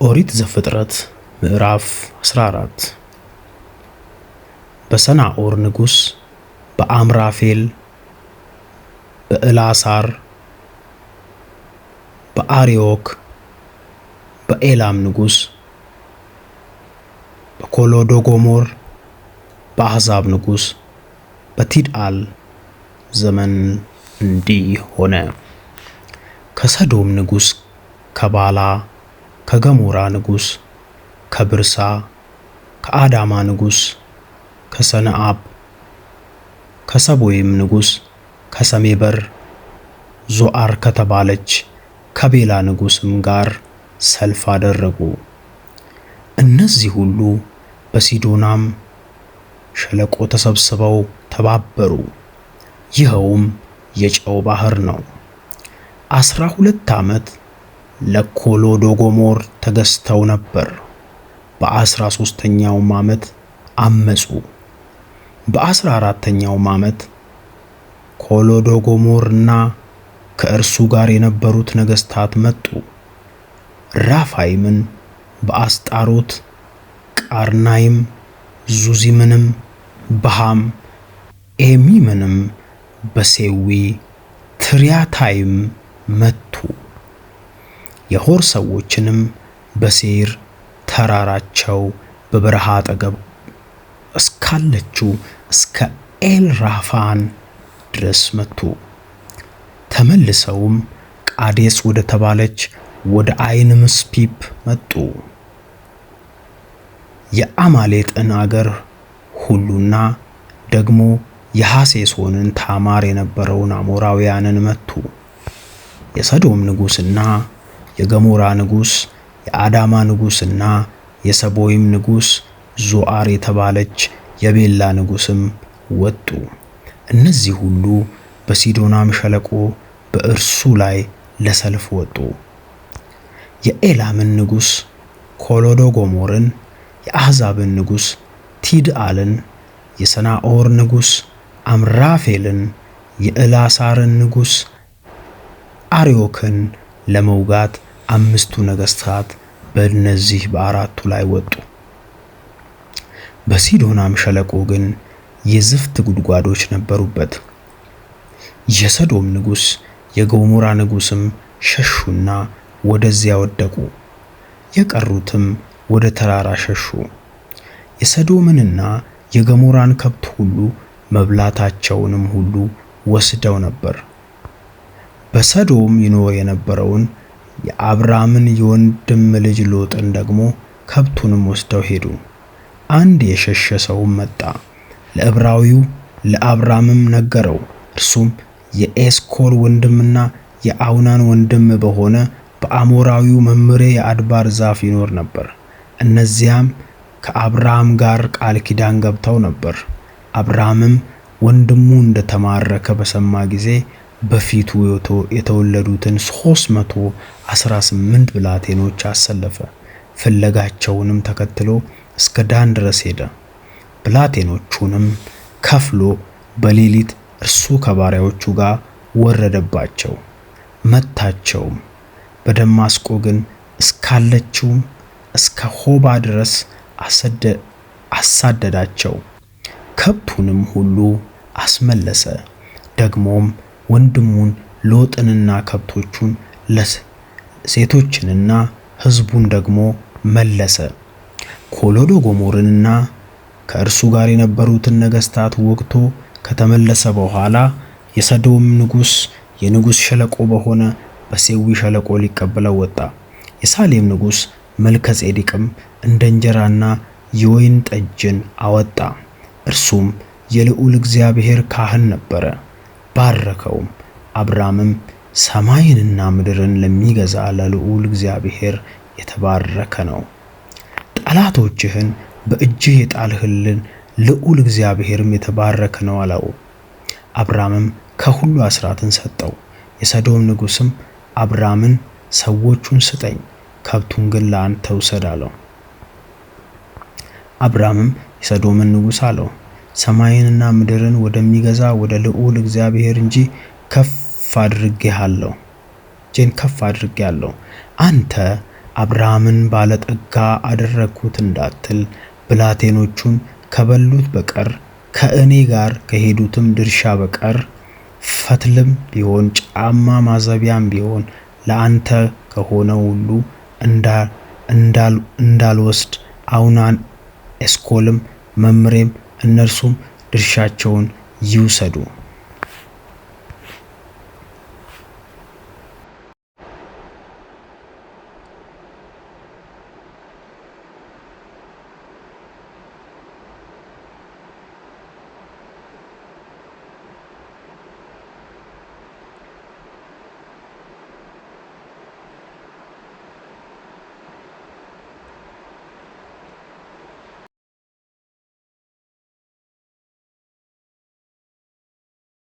ኦሪት ዘፍጥረት ምዕራፍ 14። በሰናዖር ንጉሥ በአምራፌል፣ በእላሳር፣ በአርዮክ፣ በኤላም ንጉሥ በኮሎዶጎሞር፣ በአሕዛብ ንጉሥ በቲድዓል ዘመን እንዲህ ሆነ። ከሰዶም ንጉሥ ከባላ፣ ከገሞራ ንጉሥ ከብርሳ፣ ከአዳማ ንጉሥ ከሰነአብ፣ ከሰቦይም ንጉሥ ከሰሜበር፣ ዞዓር ከተባለች ከቤላ ንጉሥም ጋር ሰልፍ አደረጉ። እነዚህ ሁሉ በሲዶናም ሸለቆ ተሰብስበው ተባበሩ። ይኸውም የጨው ባሕር ነው። 12 ዓመት ለኮሎዶጎሞር ተገዝተው ነበር። በ13ኛውም ዓመት አመጹ። በ14ኛውም ዓመት ኮሎዶጎሞርና ከእርሱ ጋር የነበሩት ነገሥታት መጡ። ራፋይምን በአስጣሮት ቃርናይም፣ ዙዚምንም በሃም፣ ኤሚምንም በሴዊ ትሪያታይም መቱ። የሖር ሰዎችንም በሴይር ተራራቸው በበረሃ አጠገብ እስካለችው እስከ ኤልራፋን ድረስ መቱ። ተመልሰውም ቃዴስ ወደ ተባለች ወደ ዓይን ምስፒፕ መጡ። የአማሌጥን አገር ሁሉና ደግሞ የሐሴሶንን ታማር የነበረውን አሞራውያንን መቱ። የሰዶም ንጉሥና የገሞራ ንጉሥ፣ የአዳማ ንጉሥና የሰቦይም ንጉሥ፣ ዞዓር የተባለች የቤላ ንጉሥም ወጡ። እነዚህ ሁሉ በሲዶናም ሸለቆ በእርሱ ላይ ለሰልፍ ወጡ። የኤላምን ንጉሥ ኮሎዶጎሞርን፣ የአሕዛብን ንጉሥ ቲድዓልን፣ የሰናዖር ንጉሥ አምራፌልን፣ የእላሳርን ንጉሥ አርዮክን ለመውጋት አምስቱ ነገሥታት በእነዚህ በአራቱ ላይ ወጡ። በሲዶናም ሸለቆ ግን የዝፍት ጉድጓዶች ነበሩበት። የሰዶም ንጉሥ የገሞራ ንጉሥም ሸሹና ወደዚያ ወደቁ። የቀሩትም ወደ ተራራ ሸሹ። የሰዶምንና የገሞራን ከብት ሁሉ መብላታቸውንም ሁሉ ወስደው ነበር። በሰዶም ይኖር የነበረውን የአብራምን የወንድም ልጅ ሎጥን ደግሞ ከብቱንም ወስደው ሄዱ። አንድ የሸሸ ሰውም መጣ፣ ለዕብራዊው ለአብራምም ነገረው። እርሱም የኤስኮል ወንድምና የአውናን ወንድም በሆነ በአሞራዊው መምሬ የአድባር ዛፍ ይኖር ነበር። እነዚያም ከአብርሃም ጋር ቃል ኪዳን ገብተው ነበር። አብርሃምም ወንድሙ እንደተማረከ በሰማ ጊዜ በፊቱ የተወለዱትን 318 ብላቴኖች አሰለፈ። ፍለጋቸውንም ተከትሎ እስከ ዳን ድረስ ሄደ። ብላቴኖቹንም ከፍሎ በሌሊት እርሱ ከባሪያዎቹ ጋር ወረደባቸው፣ መታቸውም። በደማስቆ ግን እስካለችውም እስከ ሆባ ድረስ አሳደዳቸው። ከብቱንም ሁሉ አስመለሰ። ደግሞም ወንድሙን ሎጥንና ከብቶቹን ሴቶችንና ሕዝቡን ደግሞ መለሰ። ኮሎዶጎሞርንና ከእርሱ ጋር የነበሩትን ነገሥታት ወግቶ ከተመለሰ በኋላ የሰዶም ንጉሥ የንጉሥ ሸለቆ በሆነ በሴዊ ሸለቆ ሊቀበለው ወጣ። የሳሌም ንጉሥ መልከ ጼዴቅም እንደ እንጀራና የወይን ጠጅን አወጣ። እርሱም የልዑል እግዚአብሔር ካህን ነበረ። ባረከውም። አብራምም ሰማይንና ምድርን ለሚገዛ ለልዑል እግዚአብሔር የተባረከ ነው። ጠላቶችህን በእጅህ የጣልህልን ልዑል እግዚአብሔርም የተባረከ ነው አለው። አብራምም ከሁሉ አስራትን ሰጠው። የሰዶም ንጉሥም አብራምን ሰዎቹን ስጠኝ፣ ከብቱን ግን ለአንተ ውሰድ አለው። አብራምም የሰዶምን ንጉሥ አለው፣ ሰማይንና ምድርን ወደሚገዛ ወደ ልዑል እግዚአብሔር እንጂ ከፍ አድርጌሃለሁ እጄን ከፍ አድርጌአለሁ። አንተ አብርሃምን ባለጠጋ አደረግሁት እንዳትል፣ ብላቴኖቹም ከበሉት በቀር ከእኔ ጋር ከሄዱትም ድርሻ በቀር ፈትልም ቢሆን ጫማ ማዘቢያም ቢሆን ለአንተ ከሆነው ሁሉ እንዳልወስድ አውናን፣ ኤስኮልም መምሬም እነርሱም ድርሻቸውን ይውሰዱ።